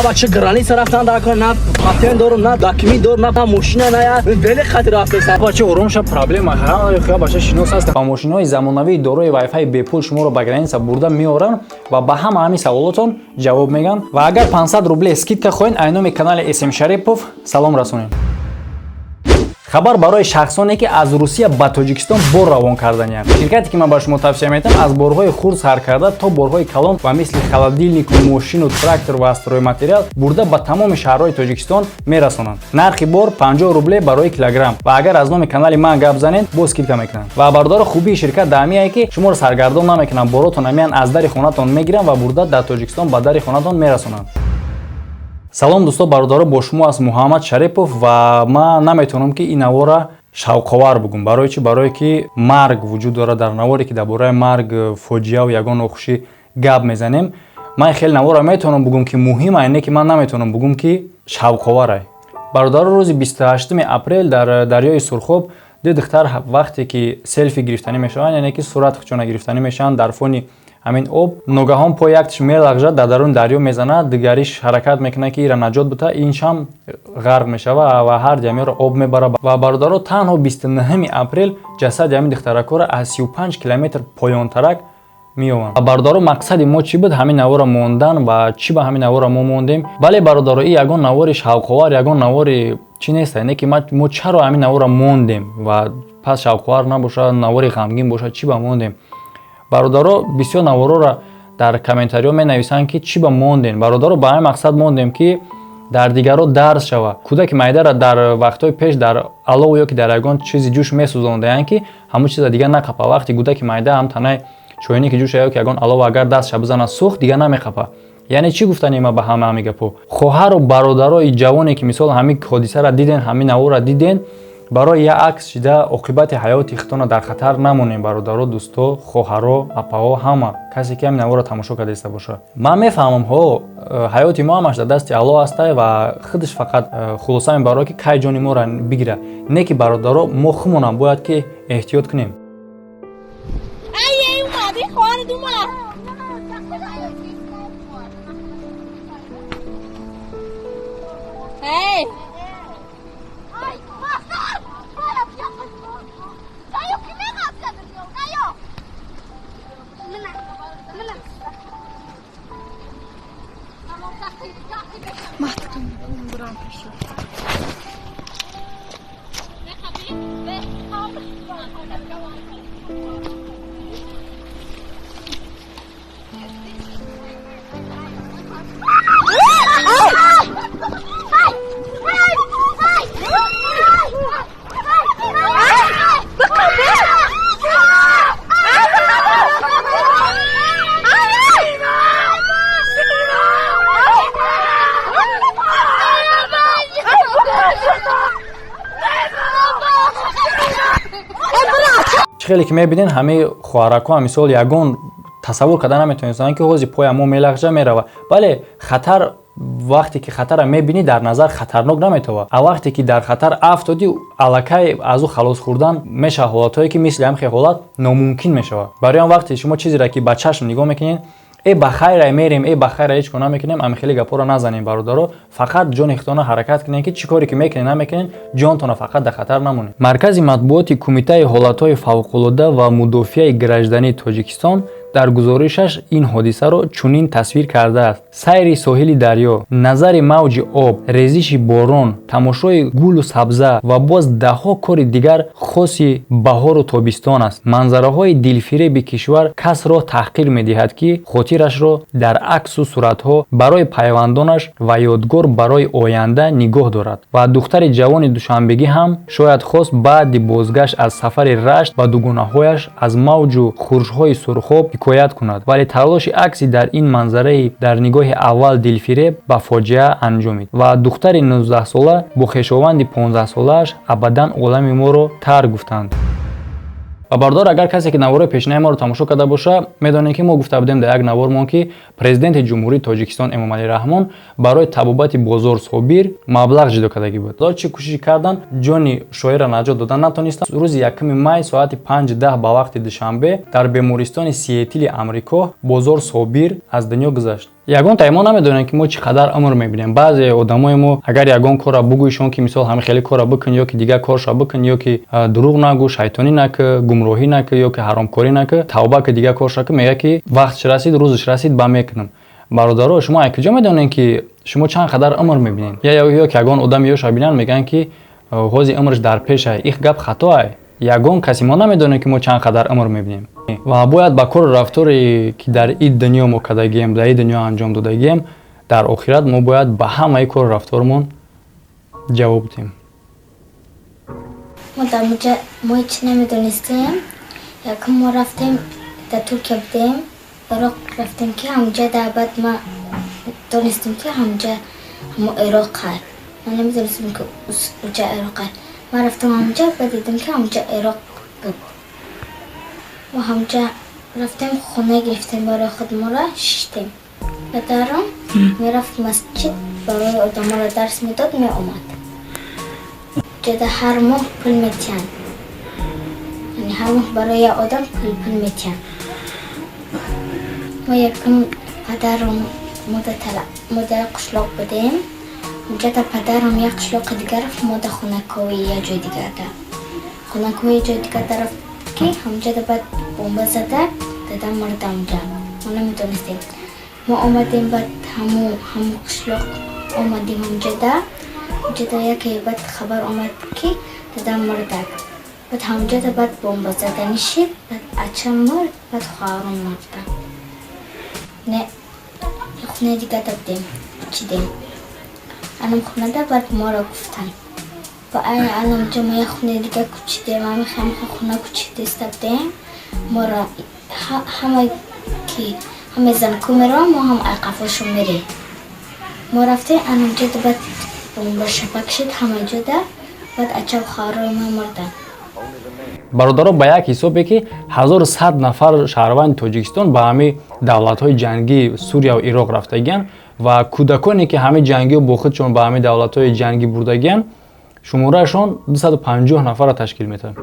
Бача граница рафтан дар кор, на патент дорум, на документ дорум, на мошина, на я вели хати рафтеса. Бача, оромша, проблема ҳа, бача шинос аст. Ба мошинои замонавии дорои вайфай бепул шуморо ба граница бурда меоранд ва ба ҳама ҳамин саволотон ҷавоб мегӯянд. Ва агар 500 рубле скидка хоҳед, айноми канали СМ Шарипов салом расонем. Хабар барои шахсоне, ки аз Русия ба Тоҷикистон бор равон карданианд. Ширкате, ки ман ба шумо тавсия медиҳам, аз борҳои хурд сар карда то борҳои калон ва мисли холодильнику, мошину, трактор ва стройматериал бурда ба тамоми шаҳрҳои Тоҷикистон мерасонанд. Нархи бор 50 рубле барои килограмм ва агар аз номи канали ман гап занед, боз скидка мекунанд. Ва бародаро, хубии ширкат даҳамие, ки шуморо саргардон намекунанд, боротон амиян аз дари хонатон мегиранд ва бурда дар Тоҷикистон ба дари хонатон мерасонанд. Салом, дӯсто, бародаро, бо шумо аст Муҳаммад Шарипов ва ман наметавонам, ки ин навора шавқовар бугум. Барои чӣ? Барое ки марг вуҷуд дорад дар наворе, ки дар бораи марг, фоҷиаву ягон нохушӣ гап мезанем. Ман хеле навора метавонам бугум, ки муҳим ай, не ки ман наметавонам бугум, ки шавқоварай. Бародаро, рӯзи 28 апрел дар дарёи Сурхоб ду духтар вақте ки селфи гирифтанӣ мешаванд, яъне ки сурат хучона гирифтанӣ мешаванд дар фони ҳамин об, ногаҳон пои яктиш мелағжад, дар даруни дарё мезанад, дигариш ҳаракат мекунад, ки ира наҷот бита, иншам ғарқ мешава ва ҳар ҷамеъро об мебарад. Ва бародаро, танҳо 29 апрел ҷасади ҳамин духтаракҳоро аз 35 километр поёнтарак меёванд. Бародаро, мақсади мо чӣ буд ҳамин навора мондан ва чӣ ба ҳамин навора мо мондем? Бале, бародаро, ин ягон навори шавқовар, ягон навори чӣ нест, не ки мо чаро ҳамин навора мондем ва пас шавқовар набошад, навори ғамгин бошад, чӣ ба мондем? Бародаро, бисёр навороро дар комментариҳо менависанд, ки чӣ ба мондем. Бародаро, ба ҳамин мақсад мондем, ки дар дигарро дарс шава. Кӯдаки майдара дар вақтҳои пеш дар алов ё ки дар ягон чизи ҷӯш месӯзондаянд, ки ҳамун чиза дигар нақапа. Вақте кӯдаки майда ҳам танаи чойне ки ҷӯша ё ки ягон алов агар дастша бизанад, сӯхт, дигар намеқапа. Яъне чӣ гуфтани ма ба ҳама ҳамин гапҳо? Хоҳару бародарои ҷавоне, ки мисол ҳамин ҳодисаро диден, ҳамин наворро диден, барои як акс шида оқибати ҳаёти худтонро дар хатар намонем. Бародаро, дӯсто, хоҳаро, апаҳо, ҳама касе, ки ҳамин наворро тамошо карда иста бошад, ман мефаҳмам, ҳо, ҳаёти мо ҳамаш дар дасти Аллоҳ ҳастай ва худаш фақат хулоса мебарад, ки кай ҷони моро бигирад. Не ки, бародаро, мо худмонам бояд ки эҳтиёт кунем. Чӣ хеле ки мебинед, ҳамаи хоҳаракҳо мисол ягон тасаввур карда наметавонистанд, ки ҳози поя мо мелағжа, мерава. Бале, хатар вақте ки хатарра мебинӣ, дар назар хатарнок наметавад, а вақте ки дар хатар афтодӣ, аллакай аз ӯ халос хӯрдан мешавад. Ҳолатҳое, ки мисли ҳамхел ҳолат номумкин мешавад. Барои он вақте шумо чизеро, ки ба чашм нигоҳ мекунед, э, ба хайра мерем, э, ба хайра ҳеҷ кор намекунем, ами хеле гапҳоро назанем. Бародаро, фақат ҷони худтона ҳаракат кунед, ки чӣ коре ки мекунед, намекунед, ҷонтона фақат дар хатар намонед. Маркази матбуоти Кумитаи ҳолатҳои фавқулода ва мудофиаи граждании Тоҷикистон дар гузоришаш ин ҳодисаро чунин тасвир кардааст: сайри соҳили дарё, назари мавҷи об, резиши борон, тамошои гулу сабза ва боз даҳҳо кори дигар хоси баҳору тобистон аст. Манзараҳои дилфиреби кишвар касро таҳқир медиҳад, ки хотирашро дар аксу суратҳо барои пайвандонаш ва ёдгор барои оянда нигоҳ дорад. Ва духтари ҷавони душанбегӣ ҳам шояд хост баъди бозгашт аз сафари Рашт ба дугонаҳояш аз мавҷу хуршҳои Сурхоб ҳикоят кунад, вале талоши акси дар ин манзараи дар нигоҳи аввал дилфиреб ба фоҷиа анҷомид ва духтари 19-сола бо хешованди 15-солааш абадан олами моро тарк гуфтанд. Ва бародар, агар касе ки наворои пешинаи моро тамошо карда боша, медонед, ки мо гуфта будем дар як навормон, ки президенти Ҷумҳурии Тоҷикистон Эмомалӣ Раҳмон барои табобати Бозор Собир маблағ ҷудо кардагӣ буд. Чӣ кӯшиш кардан, ҷони шоирро наҷот додан натонистанд. Рӯзи 1 май соати 5:10 ба вақти Душанбе дар бемористони Сиэтили Амрико Бозор Собир аз дунё гузашт. Ягон тай мо намедонем, ки мо чӣ қадар умр мебинем. Баъзе одамои мо агар ягон корра бугӯйшон, ки мисол ҳами хеле корра бикун ё ки дигар корша бикун, ё ки дурӯғ нагӯ, шайтонӣ накӣ, гумроҳӣ накӣ ё ки ҳаромкорӣ накӣ, тавба ки, дигар корша ки, мегӯяд, ки вақтш расид, рӯзаш расид, ба мекунам. Бародаро, шумо аз куҷо медонед, ки шумо чанд қадар умр мебинед? Ё ки ягон одами ёша бинанд, мегӯянд, ки ҳози умраш дар пешай. Их гап хатоай. Ягон касе мо намедонем, ки мо чанд қадар умр мебинем ва бояд ба кору рафторе, ки дар ин дунё мо кардагием, дар ин дунё анҷом додагием, дар охират мо бояд ба ҳамаи кору рафтормон ҷавоб диҳем. Мо дар муҷа мо ҳеч намедонистем. Якум мо рафтем, дар Туркия будем, Ироқ рафтем, ки ҳамҷа дар баъд ма донистем, ки ҳамҷа ҳамо Ироқ ҳай. Ман намедонистем, ки уҷа Ироқ ҳай. Ман рафтам ҳамҷа, баъд дидам, ки ҳамҷа Ироқ буд. Мо ҳамҷа рафтем, хона гирифтем барои худ, моро шиштем. Падарам мерафт масҷид, барои одаморо дарс медод, меомад. Ҷода ҳар моҳ пул метиҳанд, яъне ҳар моҳ барои як одам пул метиҳанд. Мо якум падарам мо дар қишлоқ будем. Унҷада падарам як қишлоқи дигар рафт, мо дар Хонакови як ҷои дигарда, Хонакови як ҷои дигар рафт, ки ҳамҷода баъд бомба зада, дадам мурда унҷа. Мо намедонистем. Мо омадем, баъд ҳаму қишлоқ омадем. Ҳамҷода яке баъд хабар омад, ки дадам мурдак. Баъд ҳамҷода баъд бомба заданӣ шид, баъд ачам мурд, баъд хоҳаром мурда. Не, хонаи дигар будем, кӯчидем анам хонада. Баъд моро гуфтанд ба анамҷа, мо як хонаи дигар кӯчидем. Ами ҳамаха хона кӯчидиста будем. Моро ҳама ки ҳамаи занку мераванд, мо ҳам айқафошон мерем. Мо рафтем анамҷода, баъд бомба шапак шид ҳама ҷода, баъд ачав хоҳарои ма мурданд. Бародаро, ба як ҳисобе, ки 1100 нафар шаҳрванди Тоҷикистон ба ҳамин давлатҳои ҷангии Сурияву Ироқ рафтагиянд ва кӯдаконе, ки ҳамин ҷангиҳо бо худшон ба ҳамин давлатҳои ҷангӣ бурдагиянд, шумораашон 250 нафарро ташкил метавад.